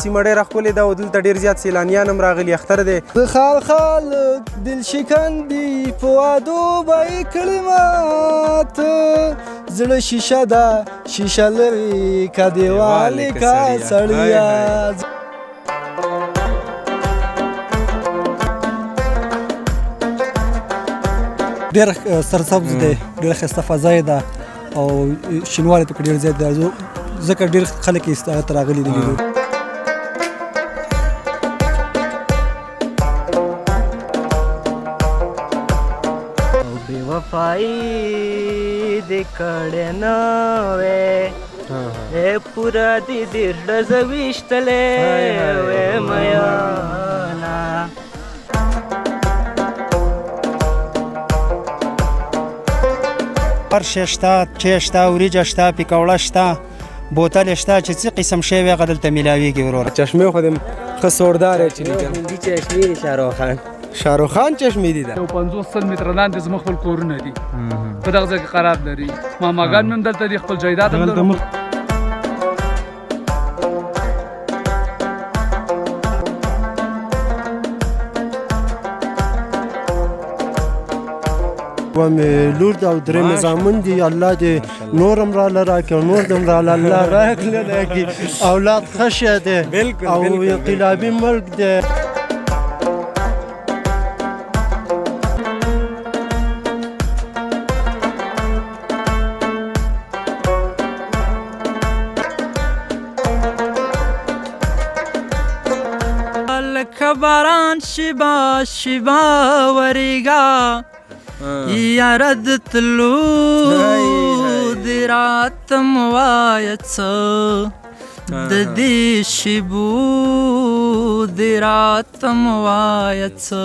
سیمه ډېره ښکلې ده او دلته ډېر زیات سیلانیان هم راغلي. اختر دی. د ښار خلک دل شکن دي، په وعدو به یې کړي مات. زړه شیشه ده، شیشه لري، که دیوال که سړیه. ډېر سرسبز دی، ډېره ښایسته فضا یې ده او شینوالی پکې ډېر زیات دی، ځکه ډېر خلک یې هغه ته راغلي دي لیدو. بې وفایي دې کړې نه وې، پوره دې دېرش ډزه ویشتلې وې میانه. هر شی شته، چای شته، وریجه شته، پکوړه شته، بوتل شته، چې څه قسم شی وي هغه دلته میلاویږي وروره. چشمې خو دې ښه سوردار چې لیکل. هندي چشمې دي، شاهرخ خان. شاهرخ خان چشمې دي. ده یو 50 متره لاندې زموږ خپل کورونه دي، په دغه ځای کې قرار لري. ماماګان مې هم دلته دي، خپل جایداد هم لرو. دوه مې لور ده او درې مې زامن دي. الله دې نور هم راله راکړي او نور دې هم راله الله راکړي راکړي. اولاد ښه شی دی او انقلابي ملک دی. لکه باران شیبه شیبه ورېږه، یاره د تلو دې راته مه وایه څه، د دې شیبو دې راته مه وایه څه.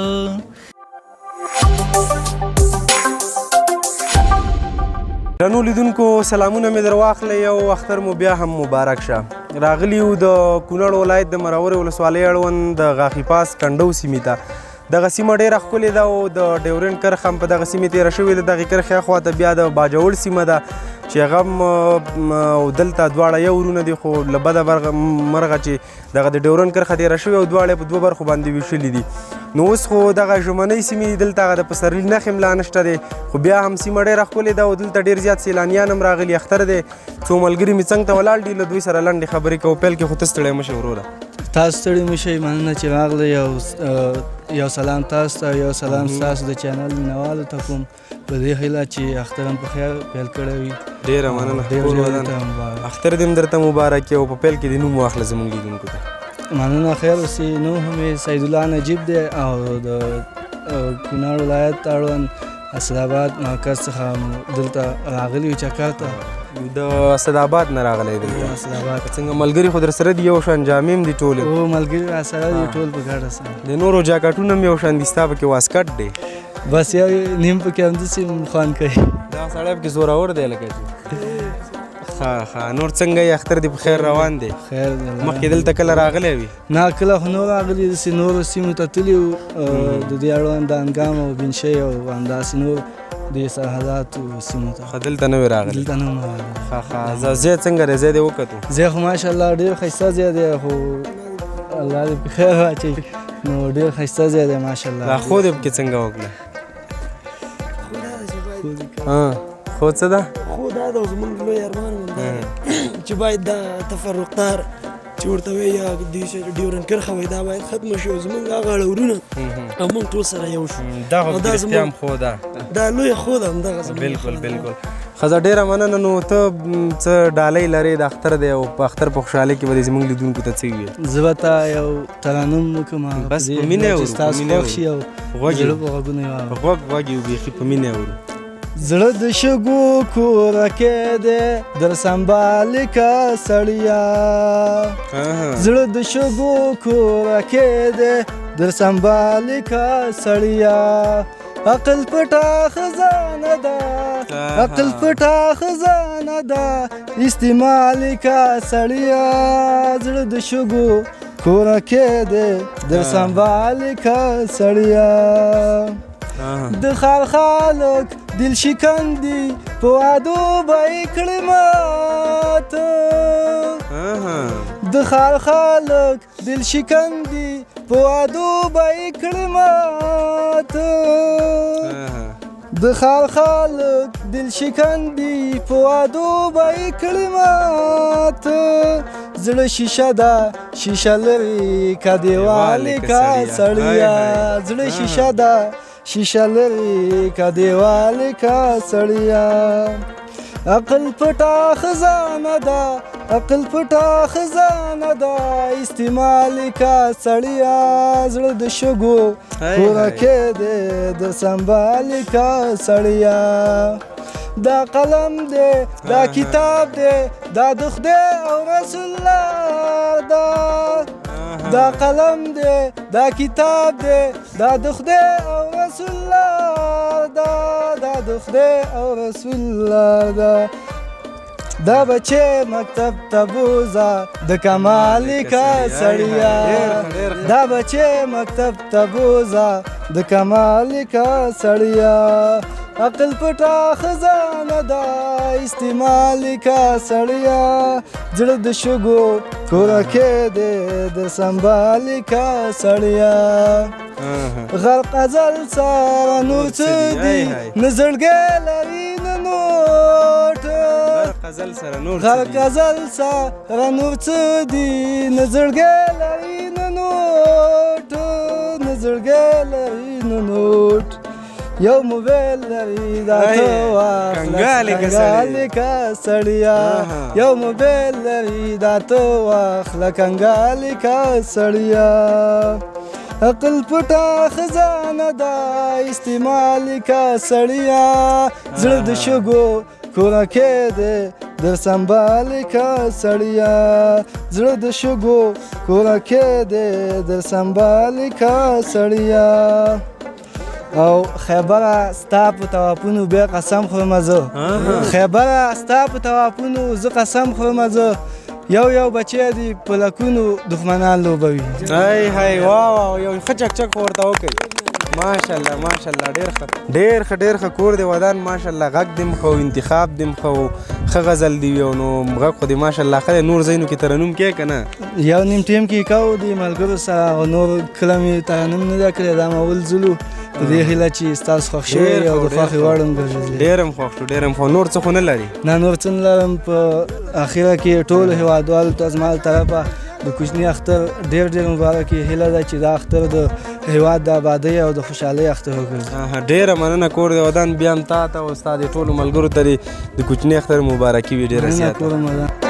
درنو لیدونکو سلامونه مې در واخلئ او اختر مو بیا هم مبارک شه. راغلي یو د کونړ ولایت د مرورې ولسوالۍ اړوند د غاښي پاس کنډو سیمې ته. دغه سیمه ډېره ښکلې ده او د ډیورنډ کرښه هم په دغه سیمې تېره شوې ده. دغې کرښې اخوا ته بیا د باجوړ سیمه ده چې هغه هم او دلته دواړه یو ورونه دي، خو له بده مرغه چې دغه د ډیورنډ کرښه تېره شوې او دواړه په دوه برخو باندې ویشلي دي. نو اوس خو دغه ژمنۍ سیمې دي، دلته هغه د پسرلي نښې هم لا نشته دی، خو بیا هم سیمه ډېره ښکلې ده او دلته ډېر زیات سیلانیان هم راغلي. اختر دی، څو ملګري مې څنګ ته ولاړ دي، له دوی سره لنډې خبرې کوو. پیل کې خو ته ستړی مه شې وروره. تاسو ستړي مه شئ، مننه چې راغلئ. یو سلام تاسو ته، یو سلام ستاسو د چینل مینهوالو ته کوم، په دې هیله چې اختر هم په خیر پیل کړی وي. ډېره مننه، اختر دې هم درته مبارک او په پیل کې دې نوم واخله زموږ لیدونکو ته. مننه، خیر اوسې. نوم هم یې سیدالله نجیب دی او د کونړ ولایت اړوند اسداباد مرکز څخه دلته راغلي یو چکر ته. د اسداباد نه راغلی دلته؟ اسداباد. څنګه ملګري خو در سره دي، یو شان جامې هم دي ټولې؟ هو ملګري را سره دي ټول په ګډه سره. د نورو جاکټونه هم یو شان دي، ستا پکې واسکټ دی. بس یو نیم پکې همداسې خوند کوي. دا سړی پکې زورور دی لکه چې. ښه ښه، نور څنګه یې؟ اختر دې په خیر روان دی؟ خیر دی. مخکې دلته کله راغلی وي؟ نه، کله خو نه راغلي، داسې نورو سیمو ته تللي وو، د دې اړوند د انګام او بنشۍ او همداسې نور د سرحداتو سیمو ته. ښه، دلته نه وې راغلی؟ دلته نه وم راغلی. ښه ښه، ځای څنګه دی؟ ځای دې وکتو؟ ځای خو ماشاءالله ډېر ښایسته ځای دی، خو الله دې په خیر واچوي. نو ډېر ښایسته ځای دی ماشاءالله. دا خو دې پکې څنګه وکړه؟ خو څه ده؟ خو دا ده زموږ لوی ارمان چې باید دا تفرقدار چې ورته وایي یا ډیورنډ کرښه وایي، دا باید ختمه شي او زموږ هغه ورونه او موږ ټول سره یو شو. دا خو رښتیا هم خو ده، دا لویه خو ده همدغه زموږ. بالکل بالکل. ښځه ډېره مننه. نو ته څه ډالۍ لرې؟ د اختر دی او په اختر په خوشحالۍ کې به دې زموږ لیدونکو ته څه ووایې؟ زه به تا یو ترنم وکړم، بس په مینه اورو، ستاسو خوښ شي او زړه په غوږونو یې واورو. غوږ غوږ یې بیخي په مینه اورو. زړه د شګو کوره کې دی در سنبال که سړیا، زړه د شګو کوره کې دی در سنبال که سړیا، عقل پټه خزانه ده، عقل پټه خزانه ده، استعمال که سړیا، زړه د شګو کوره کې دی در سنبال که سړیا. د ښار خلک دل شکن دي، په وعدو به یې کړي مات. د ښار خلک دل شکن دي په وعدو به یې کړي مات. د ښار خلک دل شکن دي په وعدو به یې کړي مات. زړه شیشه ده شیشه لري که دیوال که سړیه. زړه شیشه ده شیشه لري که دیوال که سړیه. عقل پټه خزانه ده، عقل پټه خزانه ده، استعمال کا سړیه. زړه د شګو کوره کې دی در سنبال کا سړیه. دا قلم دی دا کتاب دی دا د خدای او رسول لار ده. دا قلم دی دا کتاب دی دا د خدای او رسول لار ده. دا د خدای او رسول لار ده. دا بچې مکتب ته بوځه د کمال کا سړیه. دا بچې مکتب ته بوځه د کمال کا سړیه. عقل پټه خزانه ده استعمال کا سړیه. زړه د شګو کوره کې دی د سنبال کا سړیه. غرق ازل سره نور څه دي نه زړګی لري نه نوټ. غرق ازل سره نور څه دي نه زړګی لري نه نوټ. نه زړګی لري نه نوټ. یو موبایل لري دا ته واخله کنګال کا سړیه. یو موبایل لري دا ته واخله کنګال کا سړیه. عقل پټه خزانه ده استعمال کا سړیه. زړه د شګو کوره کې دی در سنبال کا سړیه. زړه د شګو کوره کې دی در سنبال کا سړیه. او خیبره ستا په توافونو بیا قسم خورم زه. خیبره ستا په توافونو زه قسم خورم زه. یو یو بچی دی په لکونو دښمنان لوبوي. های های وا وا یو ښه چکچک خو ورته وکړئ. ماشاءالله ماشاءالله ډېر ښه ډېر ښه ډېر ښه کور دی ودان. ماشاءالله غږ دې هم ښه و انتخاب دې هم ښه و ښه غزل دې وي او نو غږ خو دې ماشاءالله ښه دی. نور ځایونو کې ترنم کې که نه؟ یو نیم ټیم کې کوو د ملګرو سره او نور کله مې ترنم نه دی کړی. دا مې اول ځل و. په دې هیله چې ستاسو خوښ شوی او د خوښې وړ هم ګرځېدلی. ډېر هم خوښ شو ډېر هم خوښ. نور څه خو نه لري؟ نه نور څه نه لرم. په اخره کې ټولو هېوادوالو ته زما له طرفه د کوچني اختر ډېر ډېر مبارک. هیله ده چې دا اختر د هېواد د ابادۍ او د خوشحالۍ اختر وګرځي. ډېره مننه کور دې ودان. بیا هم تا ته او ستا د ټولو ملګرو ته دې د کوچني اختر مبارکي وي ډېره زیاته.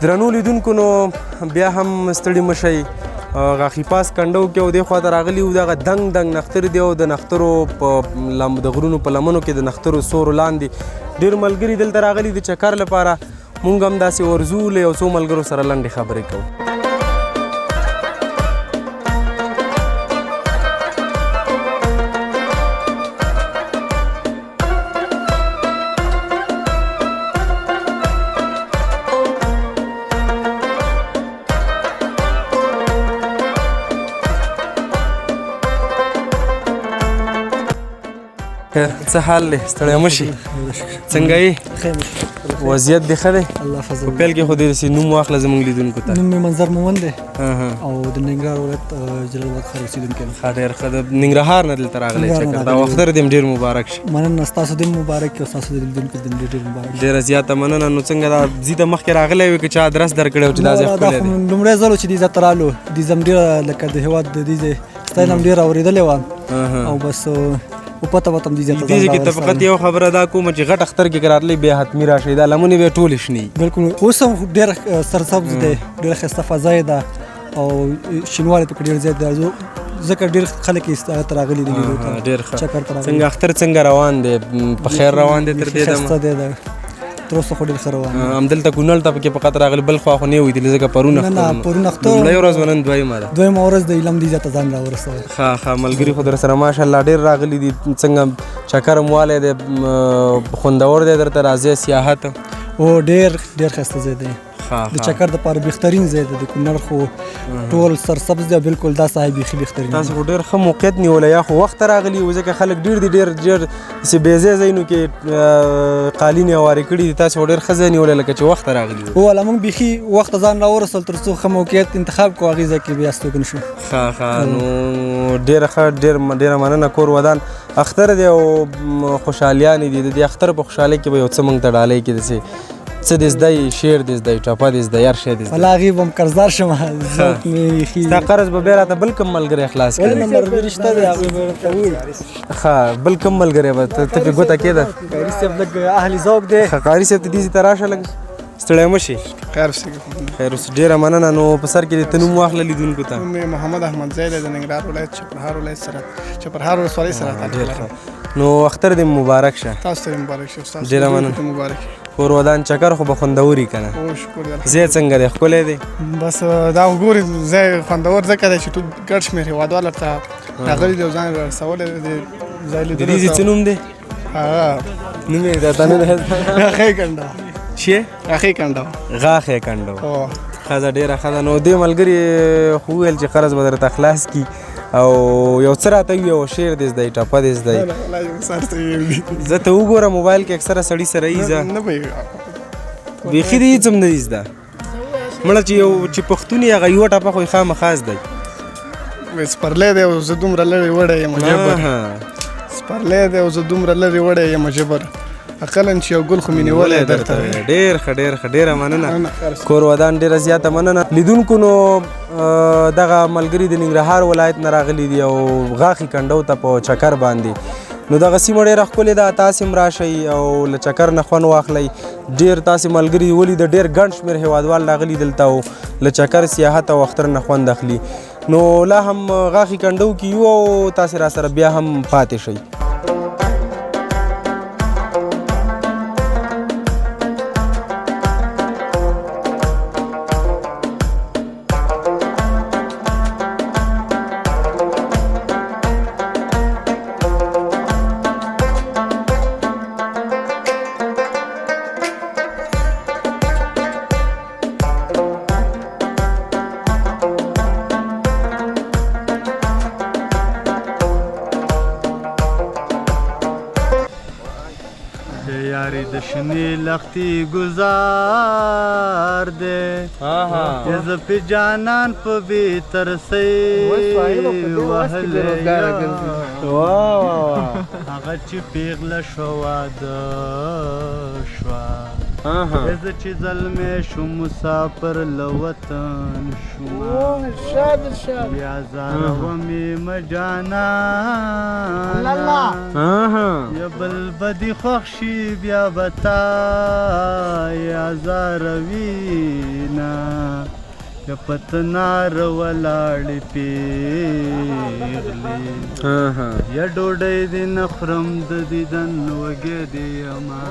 درنو لیدونکو نو بیا هم ستړي مه شئ. غاښي پاس کنډو کې او دې خوا ته راغلي وو. دغه دنګ دنګ نښتر دی او د نښترو په د غرونو په لمنو کې د نښترو سورو لاندې ډېر ملګري دلته راغلي د چکر لپاره. مونږ هم داسې ورځو له یو څو ملګرو سره لنډې خبرې کوو. څه حال دی؟ ستړی مه شي. څنګه یې؟ وضعیت دې ښه دی؟ الله فضل. په پیل کې خو دې داسې نوم واخله زموږ لیدونکو ته. نوم مې منظر مومند دی او د ننګرهار ولایت جلال اباد ښار اوسېدونکی یم. ښه ډېر ښه. د ننګرهار نه دلته راغلی چکر ته. او اختر دې هم ډېر مبارک شي. مننه، ستاسو دې مبارک او ستاسو د لیدونکو دې ډېر ډېر مبارک. ډېره زیاته مننه. نو څنګه دا ځای ته مخکې راغلی وې که چا ادرس درکړی و چې دا ځای ښکلی دی؟ لومړی ځل و چې دې ځای ته رالو. دې ځای ډېره لکه د هېواد د دې ځای ستاینه هم ډېره اورېدلې وه او بس او پته وته هم دې ځای ته دې کې ته فقط یو خبره دا کومه چې غټ اختر کې راتلې بیا حتمي راشي، دا لمنې بیا ټولې شنې. بالکل اوس هم ډېر سرسبز دی، ډېره ښایسته فضا یې ده او شینوالی پکې ډېر زیات دی، ځکه ډېر خلک یې هغه ته راغلي دي لیدو ته. ډېر ښه. چکر ته راغلي. څنګه اختر څنګه روان دی؟ په خیر روان دی تر دې دمه؟ ښایسته دی، ده تر اوسه خو ډېر ښه روان دی. همدلته کونړ ته پکې فقط راغلي، بل خوا خو نه وي تللي ځکه پرون نه نه پرون اختر لومړۍ ورځ وه، نن دویمه ده. دویمه ورځ د ایلم دې ځای ته ځان راورسوی. ښه ښه، ملګري خو در سره ماشاءالله ډېر راغلي دي. څنګه چکر هم والی دی، خوندور دی درته راځی سیاحت؟ او ډېر ډېر ښایسته ځای دی، د چکر دپاره بهترین ځای دی د کونړ، خو ټول سرسبز دی بالکل، دا ساحه بیخي بهترین. تاسو خو ډېر ښه موقعیت نیولی، یا خو وخت راغلي و ځکه خلک ډېر دي، ډېر ډېر داسې بې ځایه ځایونو کې قالینې هوارې کړي دي، تاسو خو ډېر ښه ځای نیولی لکه چې وخت راغلي وو. هو والله موږ بیخي وخت ځان راورسول تر څو ښه موقعیت انتخاب کړو، هغې ځای کې بیا استوګن شو. ښه ښه، نو ډېره ښه، ډېره مننه. کور ودان، اختر دی او خوشحالیانې دي، د دې اختر په خوشحالۍ کې به یو څه موږ ته ډالۍ کې داسې څه دې زده یې، شعر دې زده یې، ټپه دې زده یې، هر شی دې زده. والله هغې به هم قرضدار شم، ذوق مې بیخي. ستا قرض به بیا راته بل کوم ملګری خلاص کړي؟ ولې نه، ملګري شته دی، هغوی به راته ووایي. ښه، بل کوم ملګری به ته پې ګوته کېده؟ قاري صاحب لږ اهل ذوق دی. ښه، قاري صاحب ته دې ځای ته راشه، لږ ستړی مه شې. خیر اوسې. خیر اوسې، ډېره مننه. نو په سر کې دې ته نوم واخله لیدونکو ته. نوم مې محمد احمدزی دی، د ننګرهار ولایت چپرهار ولایت سره، چپرهار ولسوالۍ سره تعلق ډېر لرم. ښه، نو اختر دې مبارک شه. تاسو ته مبارک شه استاد. ډېره مننه. مبارک. کور ودان، چکر خو به خوندوري که نه؟ او شکر دی. ځای څنګه دی، ښکلی دی؟ بس دا وګورئ ځای خوندور ځکه دی چې ټول ګڼ شمېر هېوادوال ورته راغلي دي او ځان یې رارسولی دی. ځای لیدلو د دې ځای څه نوم دی؟ هغه نوم یې درته نه دی؟ غاښی کنډو. چی؟ غاښی کنډو. غاښی کنډو. هو. ښځه ډېره ښه ده. نو دې ملګري خو وویل چې قرض به درته خلاص کړي او یو څه راته ووایه، یو شعر دې زده یې، ټپه دې زده یې. نه، نه، والله یو سر ته یې ویل دي. زه ته وګوره موبایل کې اکثره سړي سره یې زه. نه، نه به یې. بیخي دې هېڅ هم نه دي زده. مړه چې یو چې پښتون یې هغه یوه ټپه خو یې خامخا زده یې. وایي سپرلی دی او زه دومره لرې وړی یم جبر. سپرلی دی او زه دومره لرې وړی یم جبر، اقلا چې یو ګل خو مې نیولی درته وی. ډېر ښه، ډېر ښه، ډېره مننه. کور ودان، ډېره زیاته مننه. لیدونکو نو دغه ملګري د ننګرهار ولایت نه راغلي دي او غاښي کنډو ته په چکر باندې. نو دغه سیمه ډېره ښکلې ده، تاسې هم راشئ او له چکر نه خوند واخلئ. ډېر تاسې ملګري ولیده، ډېر ګڼ شمېر هېوادوال راغلي دلته او له چکر، سیاحت او اختر نه خوند اخلي. نو لا هم غاښي کنډو کې یو او تاسې را سره بیا هم پاتې شئ. لختی گزار دے یز پی جانان په بی ترسي وهلې هغه چې پیغله شوه د شوه، زه چې زلمی شوم مسافر له وطن شوم، بیا زاروه مې مه جانانه، یا بل به دې خوښ شي بیا به تا ازاروي نه، یا په تنار ولاړې پیغلې، یا ډوډۍ دې نه خورم د دیدن وږی دې یمه،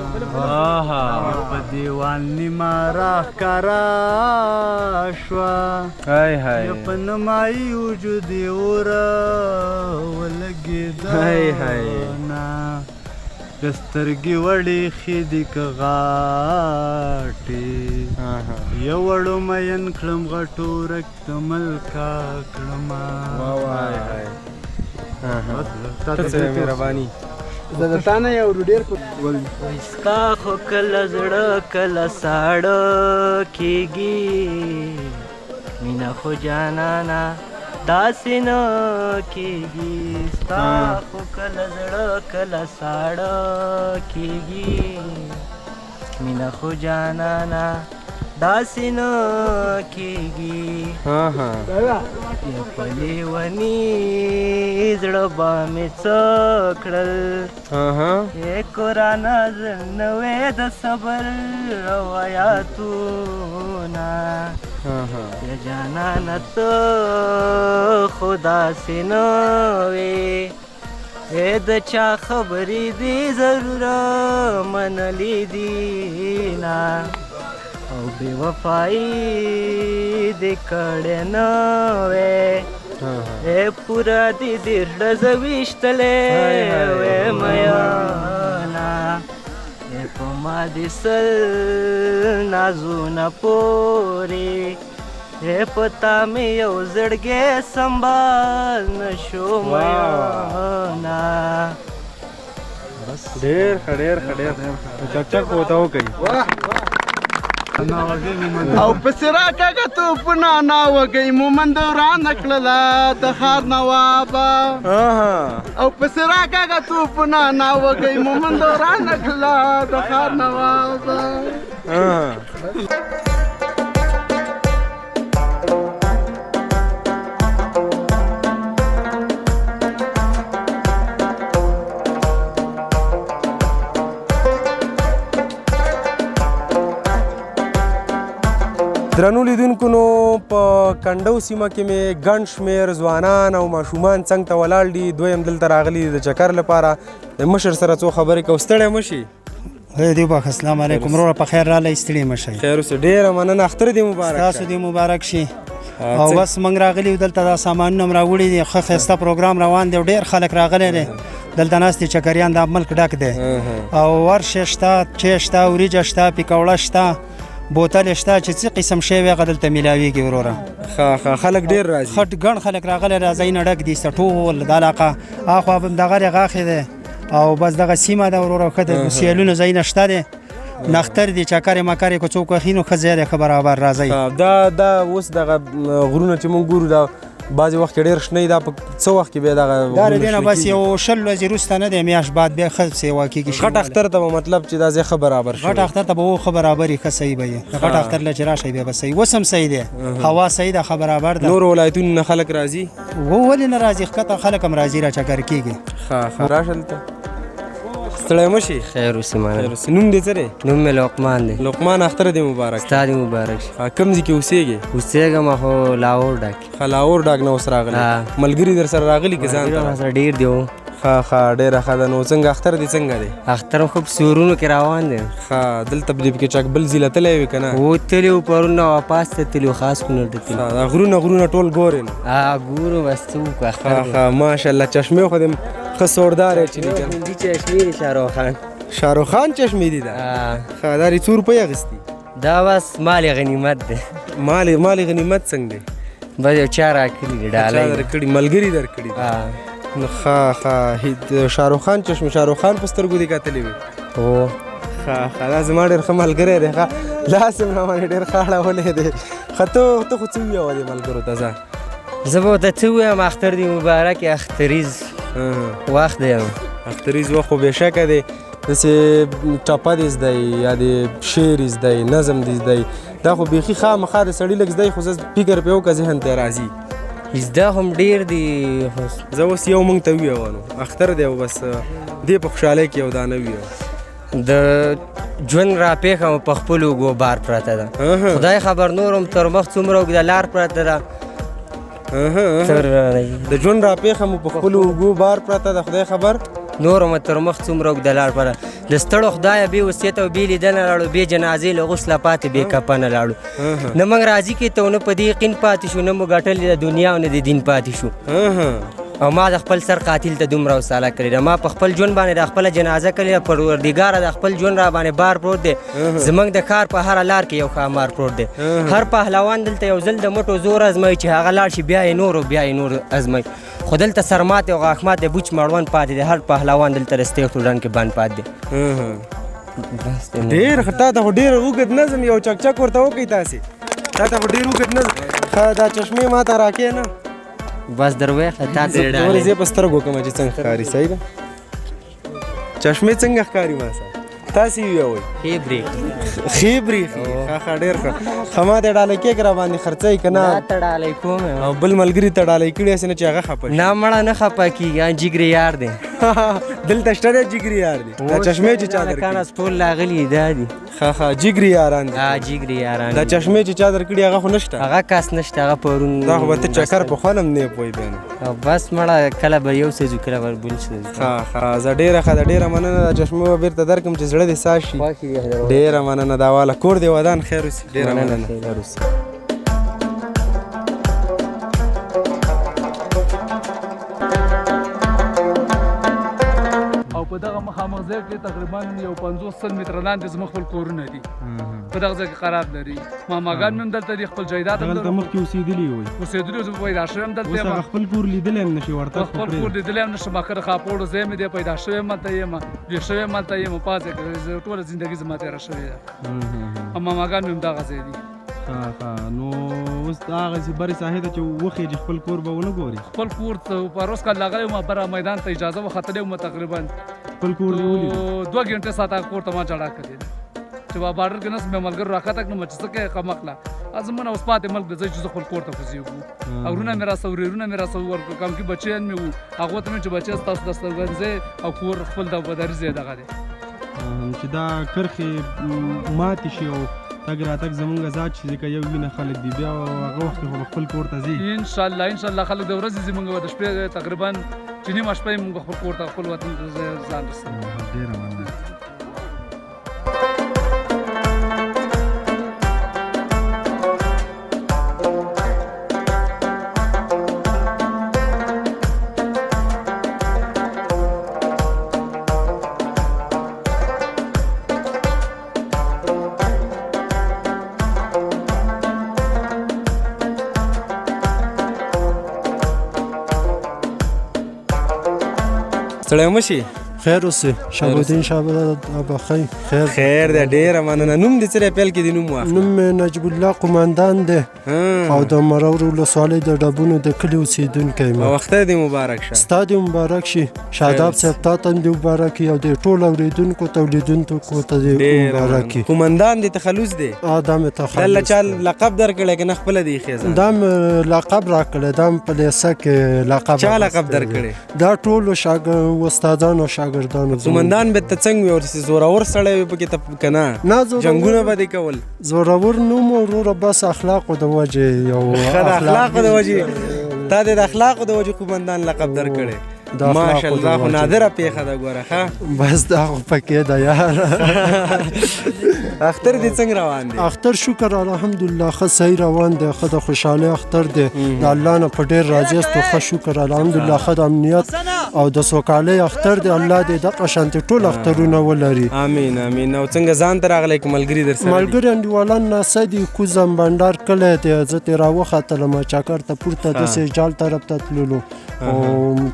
یا په دیوال نیمه راښکاره شوه، یا په نمایي وجود یې اوره ولګېده نه، که سترګې وړې ښې دي که غاټې، یو وړو مین کړم غټو ورک د ملکه کړمه. ته څه مهرباني. زه د تا نه یو ډېر ستا خو کله زړه کله ساړه کېږي، مینه خو جانانه داسې نه کېږي، ستا خو کله زړه کله ساړه کېږي، مینه خو جانانه داسې نه کېږي. په لیوني زړه به مې څه کړل، ای قرآنه زه نوې د صبر روایتونه، یا جانانه ته خو داسې نه وې، ای د چا خبرې دې ضرور منلې دي نه، او بې وفایي دې کړې نه وې، ای پوره دې دېرش ډزه ویشتلې وې میانه، ای په ما دې سل نازونه پورې، ای په تا مې یو زړګی سنبال نه شو میانه. ډېر ښه ډېر ښه ډېر ښه. چکچک ورته وکړئ. او پسې راکاږه توپونه ناوګۍ مومند ورانه کړله د ښار نوابه، او پسې راکاږه توپونه ناوګۍ مومند ورانه کړله د ښار نوابه. درنو لیدونکو نو په کنډو سیمه کې مې ګڼ شمېر ځوانان او ماشومان څنګ ته ولاړ دي. دوی هم دلته راغلي دي د چکر لپاره. د مشر سره څو خبرې کوو. ستړی مه شي. خدای دې وبخښه. السلام علیکم وروره، په خیر راغلی، ستړي مه شئ. خیر اوسه. ډېره مننه، اختر دې مبارک. ستاسو دې مبارک شي. او بس موږ راغلي یو دلته، دا سامانونه هم راوړي دي، ښه ښایسته پروګرام روان دی، ډېر خلک راغلي دي دلته ناست دي، چکریان دا ملک ډک دی. او ورشه شته، چای شته، وریجه شته، پیکوړه شته، بوتل شته، چې څه قسم شی وي هغه دلته میلاویږي وروره. ښه ښه، خلک ډېر راځي. ښه ګڼ خلک راغلي، دا ځایونه ډک دي ټول د علاقه. اخوا هم دغه دی غاښې دی، او بس دغه سیمه ده وروره. ښه د سیلونو ځایونه شته دی، نختر دي، چکرې مکرې که څوک وهي نو ښه ځای دی، ښه برابر راځئ. دا اوس دغه غرونه چې موږ ګورو دا بعضې وخت کې ډېر شنه دا په څه وخت کې بیا دغه دا له دې نه بس یو 20 ورځې وروسته نه دی، میاشت بعد بیا ښه سیوا کېږي. غټ اختر ته به مطلب چې دا ځای ښه برابر شي. غټ اختر ته به ښه برابر وي، ښه صحیح به وي. غټ اختر له چې راشئ بیا به صحیح، اوس هم صحیح دی، هوا صحیح ده، ښه برابر ده. نورو ولایتونو نه خلک راځي؟ ولې نه راځي، ښکته خلک هم راځي، را چکر کېږي. ښه ښه، راشه دلته. ستړی مه شي. خیر اوسې مننه. خیر اوسې. نوم دې څه دی؟ نوم مې لقمان دی. لقمان، اختر دې مبارک. ستا دې مبارک شي. کوم ځای کې اوسېږې؟ اوسېږم خو لاهور ډاک. ښه، لاهور ډاک نه اوس راغلی. ملګري در سره راغلي که ځان ته؟ سره ډېر دي. ښه ښه، ډېره ښه ده. نو څنګه اختر دې څنګه دی؟ اختر خو په سورونو کې روان دی. ښه، دلته به دې پکې چک بل ځای له تللی وي که نه؟ و تللی و، پرون نه واپس ته تللی و، خاص کونړ ته تللی. دا غرونه غرونه ټول ګورې نو؟ ګورو، بس څه وکړو اختر دی. ښه ښه، ماشاءالله. چشمې خو دې ښه سوردار یې چې لیکل. هندي چشمې دي، شاهرخ خان. شاهرخ خان چشمې دي دا؟ ښه، دا دې څو روپۍ اخیستي؟ دا بس مال غنیمت دی. مال غنیمت څنګه دی؟ بس یو چا راکړي دي، ډالۍ. چا درکړي، ملګري درکړي دي. ښه ښه، شاهرخ خان چشمې، شاهرخ خان په سترګو دې کتلې وي؟ هو. ښه ښه، دا زما ډېر ښه ملګری دی. ښه، لاس یې راباندې ډېر ښه اړولی دی. ښه، ته خو څه ووایه دې ملګرو ته؟ ځه زه به ورته څه ووایم، اختر دې مبارک، اختریز وخت دی. اختریز وخت خو بېشکه دی، داسې ټپه دې زده یا دې شعر زده، نظم دې زده، دا خو بیخي خامخا د سړي لږ زده، خو زه فکر پرې وکړه ذهن ته راځي. زده هم ډېر دي. زه اوس یو موږ ته ووایه نو اختر دی او بس دې په خوشحالۍ کې یو دانه ووایه. د ژوند راپېښه مو په خپلو اوږو بار پرته ده، خدای خبر نور هم تر مخ څومره اوږده لار پرته ده. د ژوند راپېښه مو په خپلو اوږو بار پرته ده، خدای خبر نور هم تر مخ څومره اوږده لار پرته. د ستړو خدایه بې وصیت او بې لیدنه لاړو، بې جنازې له غسله پاتې بې کفنه لاړو. نه موږ راضي کېته او نه په دې یقین پاتې شو، نه مو ګټلې د دنیا او نه د دین پاتې شو. او ما د خپل سر قاتل ته دومره حوصله کړې ده، ما په خپل ژوند باندې د خپله جنازه کړې ده، پروردګاره د خپل ژوند را باندې بار پروت دی. زموږ د ښار په هره لار کې یو ښامار پروت دی، هر پهلوان دلته یو ځل د مټو زور ازموي، چې هغه لاړ شي بیا یې نور او بیا یې نور ازموي. خو دلته سرماتې او غاښماتې بوچ مړوند پاتې دی، هر پهلوان دلته د ستېښتو ډنډ کې بند پاتې دی. ډېر ښه، تا ته خو ډېر اوږد نظم یو چکچک ورته وکړئ تاسې، تا ته خو ډېر اوږد نظم. ښه، دا چشمې ما ته راکې نه؟ بس درویښه تا ته ډالۍ. ورې زه په سترګو کوم چې څنګه ښکاري. صحیح ده، چشمې څنګه ښکاري ما سره؟ تاسې ویوئ. ښې برېښي. ښې برېښي. ښه ښه ډېر ښه. ښه ما ته ډالۍ کیک را باندې خرڅوي که نه؟ ما ته ډالۍ کوم. او بل ملګري ته ډالۍ کړي هسې نه چې هغه خفه شي. نه مړه نه خفه کېږي، جګري یار دی. دلته شته دی جګري یار دی. دا چشمې چې چا درکړي ټول راغلي دا دي. ښه ښه جګري یاران دي. ها جګري یاران. دا چشمې چې چا درکړي هغه خو نشته. هغه کس نشته، هغه پرون. دا خو به ته چکر په خوند هم نه پوه بیا نو. بس مړه کله به یو څه ځو کله به بل څه ځو. ښه ښه زه ډېره ښه ده، ډېره مننه. دا چشمې به بېرته درکړم چې زړه دې ساه شي. ډېره مننه. دا واله کور دې ودان، خیر اوسي. ډېره مننه. خیر اوسي. او په دغه مخامخ ځای کې تقریبا یو 50 سل متره لاندې زموږ خپل کورونه دي، په دغه ځای کې قرار لري. ماماګان مې هم دلته دي، خپل جایداد هم دلته مخکې اوسېدلي وئ؟ اوسېدلي وو، زه پیدا شوی یم دلته. اوس هغه خپل کور لیدلی هم نه شي ورته؟ خپل کور لیدلی هم نه شم. اخر خاپوړو ځای مې دی، پیدا شوی یم هلته یم، لوی شوی یم هلته یم. په ځای کې ټوله زندګي زما تېره شوې ده او ماماګان مې هم دغه ځای دي. ښه ښه. نو اوس هغسې برې ساحې ته چې وخېژې خپل کور به ونه ګورې؟ خپل کور ته پروس کال راغلی وم، بره میدان ته اجازه وه، ختلی وم تقریبا. خپل کور دې ولید؟ 2 ګنټې ساعته کور ته ما ژړا کړې ده چې په بارډر کې نس مې ملګرو راکښته کړم چې څه کوې قمقله، زموږ اوس پاتې ملک دی، ځه چې زه خپل کور ته کوزېږو. ورونه مې راسره ورېرونه مې راسره وو، کمکي بچیان مې وو، هغو ته مې چې بچیان ستاسو دسترګنځی او کور خپل د بدري ځای دغه دی. چې دا کرښې ماتې شي او تګ راتګ زمونږ ازاد شي، ځکه یو وینه خلک دي، بیا هغه وخت کې خو به خپل کور ته ځي. انشاءالله انشاءالله. خلک د ورځې ځي، موږ به د شپې تقریبا چې نیمه شپه یې موږ خپل کور ته خپل وطن ته ځان رسوو. ډېره مننه. ستړی مه شي. خیر اوسې شهاب الدین شهاب خیر. خیر خیر دی. ډېره مننه. نوم دې څه دی؟ پیل کې دې نوم واخله. نوم مې نجیب الله قومندان دی او د مرور ولسوالۍ د ډبونو د کلي اوسېدونکی یم. او اختر دې مبارک شه. ستا دې مبارک شي شاداب صاحب، تا ته هم دې مبارک وي او د ټولو اورېدونکو ته او لیدونکو ته دې مبارک وي. قومندان دې تخلص دی؟ دا مې تخلص. دا له چا لقب درکړی که نه خپله دې ایښی ځان؟ دا مې لقب راکړی، دا مې په لیسه کې لقب. چا لقب درکړی؟ دا ټولو استادانو شاګردانو. قومندان به ته څنګه وي؟ ورسې زورور سړی وي پکې ته که نه؟ نه، جنګونه به دې کول؟ زورور نه وم وروره، بس اخلاقو د وجې یو. ښه، د اخلاقو د وجې. تا دې د اخلاقو د وجې قومندان لقب درکړی. ماشاءالله، خو نادره پېښه ده ګوره. ښه بس دا خو پکې ده یار. اختر دې څنګه روان دی؟ اختر شکر الحمدلله ښه صحیح روان دی، ښه د خوشحالۍ اختر دی، د الله نه په ډېر راضي یاستو. ښه شکر الحمدلله، ښه د امنیت او د سوکالۍ اختر دی. الله دې دغه شانتې ټول اخترونه ولري. امین امین. او څنګه ځان ته راغلی که ملګري درسره دي؟ ملګري انډیوالان ناسته دي. کوزم بنډار کلی دی، زه ترې راوختلم چکر ته پورته داسې جال طرف ته تللو او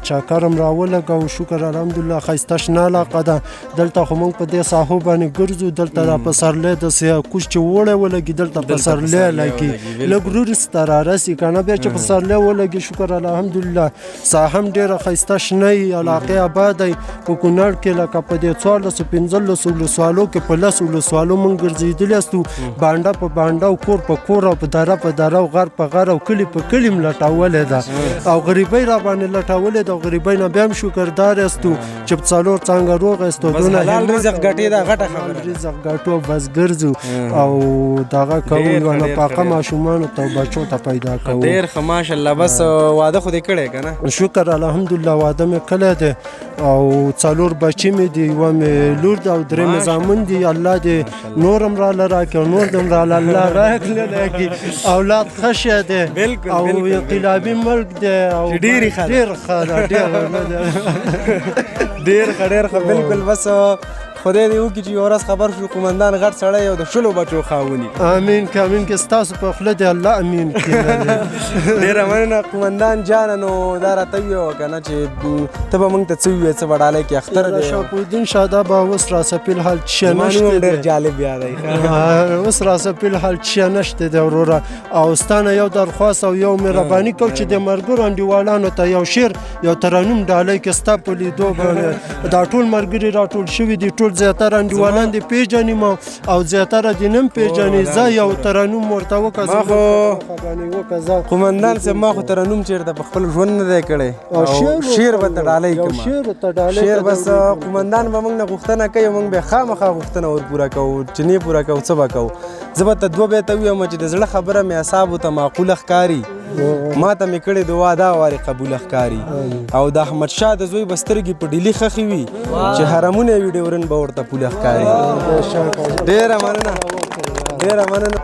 چکر هم راولګاو. شکر الحمدلله ښایسته شنه علاقه ده. دلته خو موږ په دې ساحو باندې ګرځو. دلته را پسرلی داسې کوز چې اوړی ولګي دلته پسرلی لګي، لږ وروسته رارسي که نه بیا چې پسرلی ولګي شکر الحمدلله ساحه هم ډېره ښایسته شنه وي، علاقې آباده وي. په کونړ کې لکه په دې 14 15 ولسوالو کې په 10 ولسوالو موږ ګرځېدلي یاستو، بانډه په بانډه او کور په کور او په دره په دره او غر په غر او کلي په کلي هم لټولې ده او غریبۍ را باندې لټولې ده. او غریبۍ نه بیا هم شکردار یاستو چې په څلور څنګه روغ یاستو. بس حلال رزق ګټې ده، غټه خبره. رزق ګټو بس ګرځو او دغه کوو یوه نفقه ماشومانو ته او بچو ته پیدا کوو. ډېر ښه ماشاءالله. بس واده خو دې کړی که نه؟ شکر الحمدلله واده مې کړی دی او 4 بچي مې دي، یوه مې لور ده او 3 مې زامن دي. الله دې نور هم راله راکړي او نور دې هم راله الله راکړي. اولاد ښه شی دی او انقلابي ملک دی او ډېر ښه ډېر ښه ده، ډېر ښه ډېر ښه بالکل. بس خدای دې وکړي چې یوه ورځ خبر شو قومندان غټ سړی او د 20 بچو خاوند. امین که امین که ستاسو په خوله دې الله امین کړي. ډېره مننه قومندان جانه. نو دا راته ووایه که نه چې ته به موږ ته څه ووایې، څه به ډالۍ کې اختر دی؟ شهاب الدین شاداب اوس راسه فی الحال څه نشته دی. ډېر جالب یاد دی. اوس راسه فی الحال څه نشته دی وروره. او ستا نه یو درخواست او یو مهرباني کوم چې د ملګرو انډیوالانو ته یو شعر یو ترنم ډالۍ کې ستا په لیدو باندې دا ټول ملګري راټول شوي دي، ټول ټول زیاتره انډیوالان دې پېژني ما او زیاتره دې نه پېژني. زه یو ترنم ورته وکړه. ما خو قومندان صاحب ما خو ترنم چېرته په خپل ژوند نه دی کړی. شعر به ته ډالۍ کړم. شعر بس قومندان به موږ نه غوښتنه کوي، موږ به خامخا غوښتنه ور پوره کوو، چې نه پوره کوو څه به کوو. زه به ته دوه بیته ووایم چې د زړه خبره مې اعصابو ته معقوله ښکاري، ما ته مې کړې دعا دا وارې قبوله ښکاري. او د احمد شاه د زوی به سترګې په ډیلي ښخې وي، چې حرمونه وي ډیورن به ورته پوله ښکاري. ډېره مننه، ډېره مننه.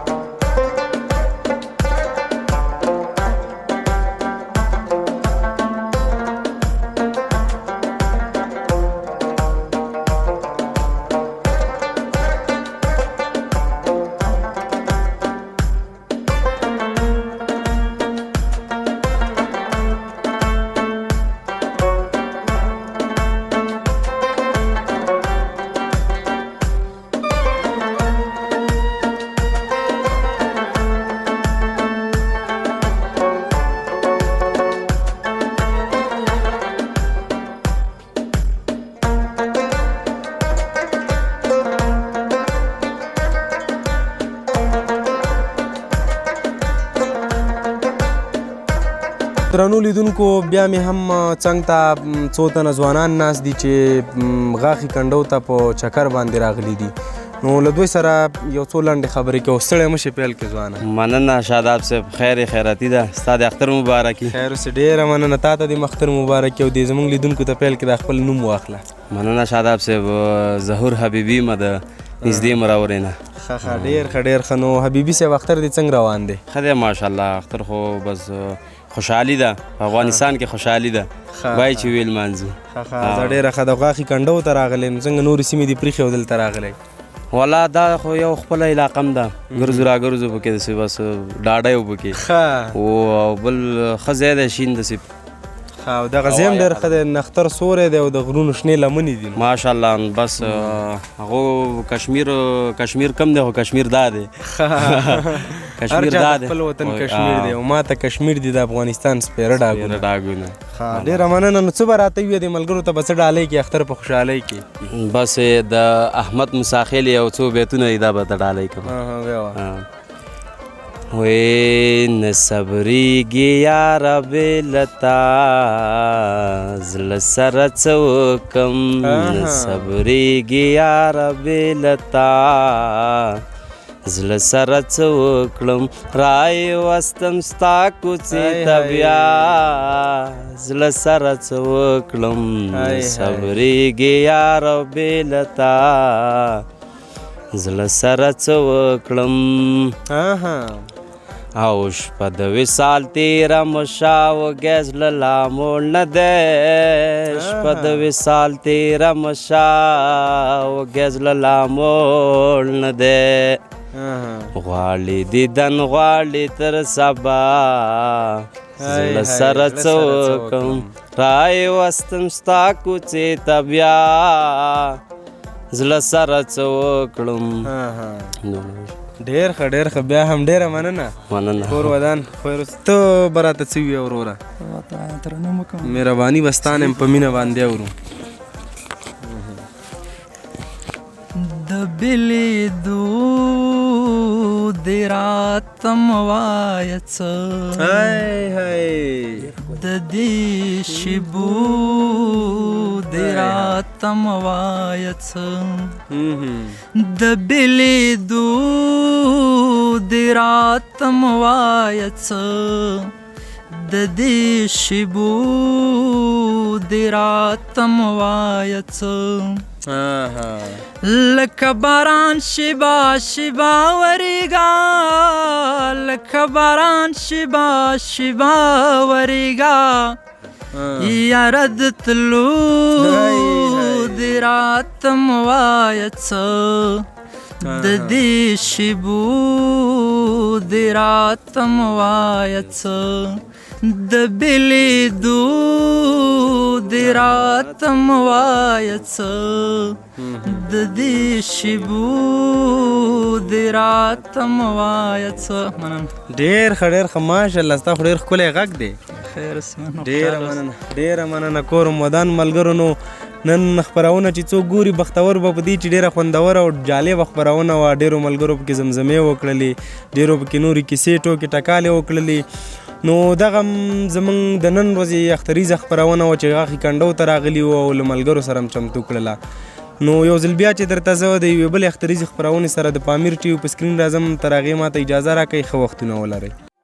درنو لیدونکو بیا مې هم څنګ ته څو تنه ځوانان ناست دي چې غاښي کنډو ته په چکر باندې راغلي دي. نو له دوی سره یو څو لنډې خبرې کوو. ستړی مه شې پیل کې ځوانه. مننه شاداب صاحب، خیر خیراتی ده، ستا د اختر مبارکي. خیر اوسې، ډېره مننه. تا ته دې اختر مبارکي او دې زموږ لیدونکو ته پیل کې د خپل نوم واخله. مننه شاداب صاحب، ظهور حبیبي مه د نږدې مراورې نه. ښه ښه، ډېر ښه ډېر ښه. نو حبیبي صاحب اختر دې څنګه روان دی؟ ښه دی ماشاءالله، اختر خو بس خوشحالي ده، په افغانستان کې خوشحالي ده، باید چې ویې لمانځو. ښه ښه، دا ډېره ښه ده. غاښي کنډو ته راغلی نو څنګه نورې سیمې دې پرېښې او دلته راغلی؟ والا دا خو یو خپله علاقه هم ده، ګرځو راګرځو پکې داسې بس ډاډه یو پکې. ښه، او بل ښه ځای دی، شین داسې. ښه، او دغه ځای هم ډېر ښه دی، نښتر سوری دی او د غرونو شنې لمنې دي. ماشاءالله، بس هغو کشمیر، کشمیر کم دی خو کشمیر دا دی. کشمیر دا دی، خپل وطن کشمیر دی، او ما ته کشمیر دی د افغانستان سپېره ډاګونه. ډاګونه. ښه، ډېره مننه. نو څه به راته ووایې د ملګرو ته به څه ډالۍ کړې اختر په خوشحالۍ کې؟ بس د احمد موساخېل یو څو بیتونه دي، دا به ته ډالۍ کړم. وې نه صبرېږي یاره بې له تا زړه سره څه وکم، نه صبرېږي یاره بې له تا زړه سره څه وکړم، رای وستم ستا کوڅې ته بیا زړه سره څه وکړم، نه صبرېږي یاره بې له تا زړه سره څه وکړم. او شپه د وصال تېره مشا وږی زړه لا موړ نه دی، شپه د وصال تېره مشا وږی زړه لا موړ نه دی، غواړي دیدن غواړي تر سبا زړه سره څه وکړم، رای وستم ستا کوڅې ته بیا زړه سره څه وکړم. ډېر ښه ډېر ښه، بیا هم ډېره مننه. مننه، کور ودان. خیر اوسې. ته به راته څه ووایې وروره؟ ترنم وکړم. مهرباني به ستا نه په مینه باندې اورو. د بلیدو دې راته مه وایه څه، د دې شېبو دې راته مه وایه څه، د بلیدو دې راته مه وایه څه، د دې شېبو دې راته مه وایه څه، لکه باران شیبا شیبا وریږه، لکه باران شیبا شیبا وریږه، یاره د تلو دې راته مه وایه څه، د دې شېبو دې راته مه وایه څه، د بلیدو دې راته مه وایه څه، د دې شېبو دې راته مه وایه څه. مننه. ډېر ښه ډېر ښه، ماشاءالله، ستا خو ډېر ښکلی غږ دی. خیر اوسې. ډېره مننه ډېره مننه. کور مو ودان ملګرو. نو نن خپرونه چې څوک ګوري بختور به په دې چې ډېره خوندوره او جالبه خپرونه وه. ډېرو ملګرو پکې زمزمې وکړلې، ډېرو پکې نورې کیسې ټوکې ټکالې وکړلې. نو دغه زمونږ د نن ورځې اختریزه خپرونه وه چې غاښي کنډو ته راغلي وو او له ملګرو سره هم چمتو کړله. نو یو ځل بیا چې درته زه د یوې بلې اختریزې خپرونې سره د پامیر ټي وي په سکرین راځم، تر هغې ماته اجازه راکړئ. ښه وختونه ولرئ.